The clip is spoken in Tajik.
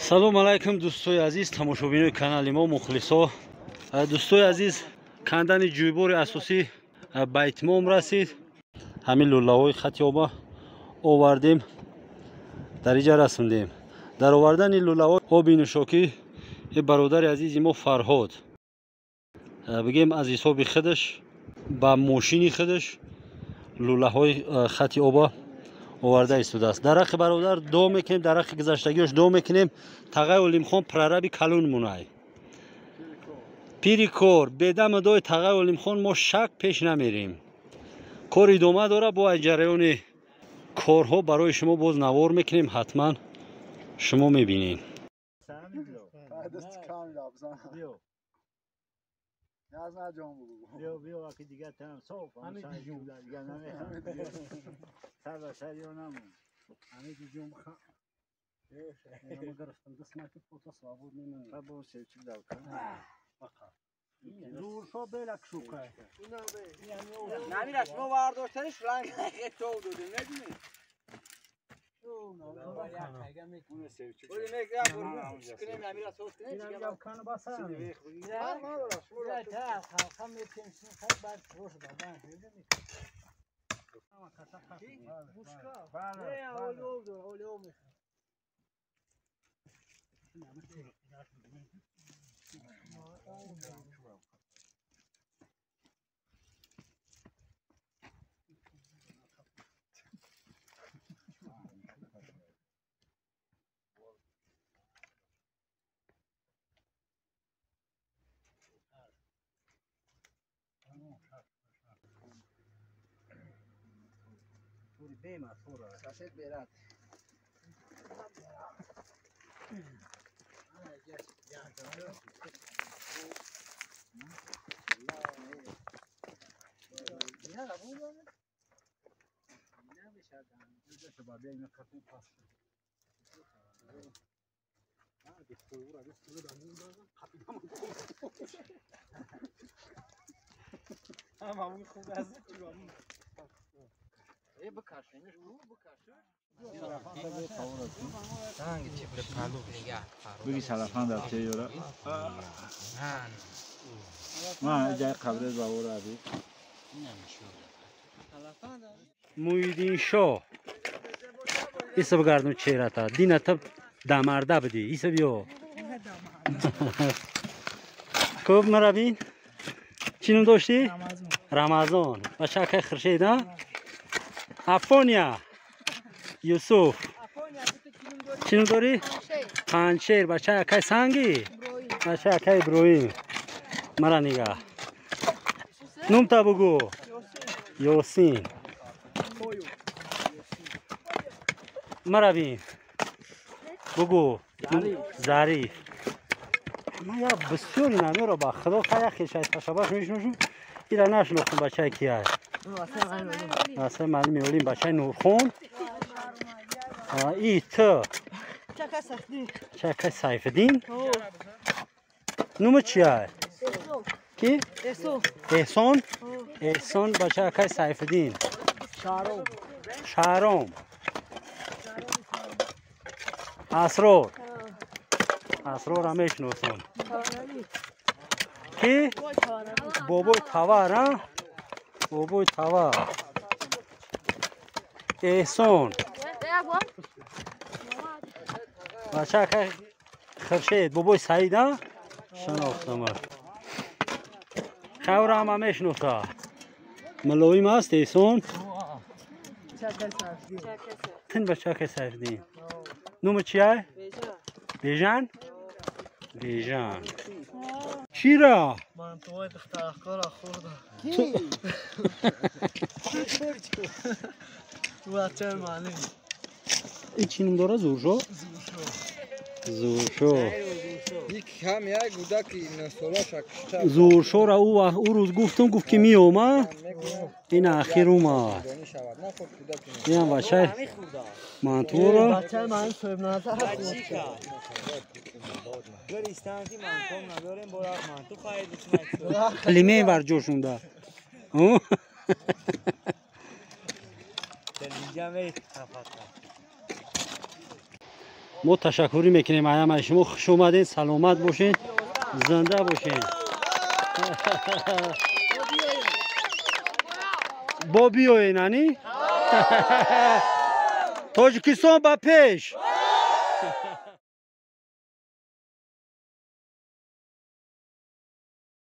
Салом алайкум, дӯстои азиз, тамошобинои канали мо, мухлисо. Дӯстои азиз, кандани ҷӯйбори асосӣ ба итмом расид. Ҳамин лӯлаҳои хати оба овардем, дар инҷа расондем. Дар овардани лӯлаҳои оби нӯшокӣ бародари азизи мо Фарҳод, бигем, аз ҳисоби худаш ба мошини худаш лӯлаҳои хати оба оварда истодааст. Дар ҳаққи бародар дуо мекунем, дар ҳаққи гузаштагиёш дуо мекунем. Тағай Олимхон прораби калон мунай, пири кор, бедама дои Тағай Олимхон мо шак пеш намерем. Кор идома дора, бо аз ҷараёни корҳо барои шумо боз навор мекунем, ҳатман шумо мебинед. نمیرش ما برداشتنش رنگ تو دادیم ندونی. بگی سلفان در چه یورا من جای قبره باور آبی муиддин шоҳ иса бигардум черата дината дамарда бидӣ иса биё кӯб марабин чӣ ном доштӣ? Рамазон. Бача акай Хуршед, а? Афония Юсуф чӣ ном дорӣ? Панҷшер. Бача акай Сангӣ, бача акай Иброҳим. Мара нигаҳ, номта бугӯ. Ёсин. Мара бин, бугӯ. Зариф. Ман я бисёри намеро ба худо хая хешай ташабаш мешиносум, ира нашинохтум. Бачаи кияй? Аса маълими олим, бачаи Нурхон. И т чакай Сайфиддин. Нуми чияй? Ки? Эҳсон. Эҳсон, бача акай Сайфиддин. Шаҳром. Асрор. Асрорам мешиносам. Ки? Бобои тавар, а? Бобои тавар. Эҳсон. Бача акай Хуршед, бобои Саид, а? Шинохтам. Хавра ҳама мешиноса. Мулоим аст Эҳсон. Тин бача акай Сайфиддин. Номи чияй? Бежан? Бежан. Чира? Ман твой духтаракора хӯрдам. Бачаи маълим. Ин чӣ ном дорад? Зуршо? Зуршо. Зуршоро ӯ рӯз гуфтум, гуфт ки меома, ин ахир омад. Инам бачаи мантуро. Лиме бар ҷошунда. Мо ташаккурӣ мекунем ҳамаи шумо. Хуш омадед, саломат бошед, зинда бошед. Бо биёен, ани? Тоҷикистон ба пеш!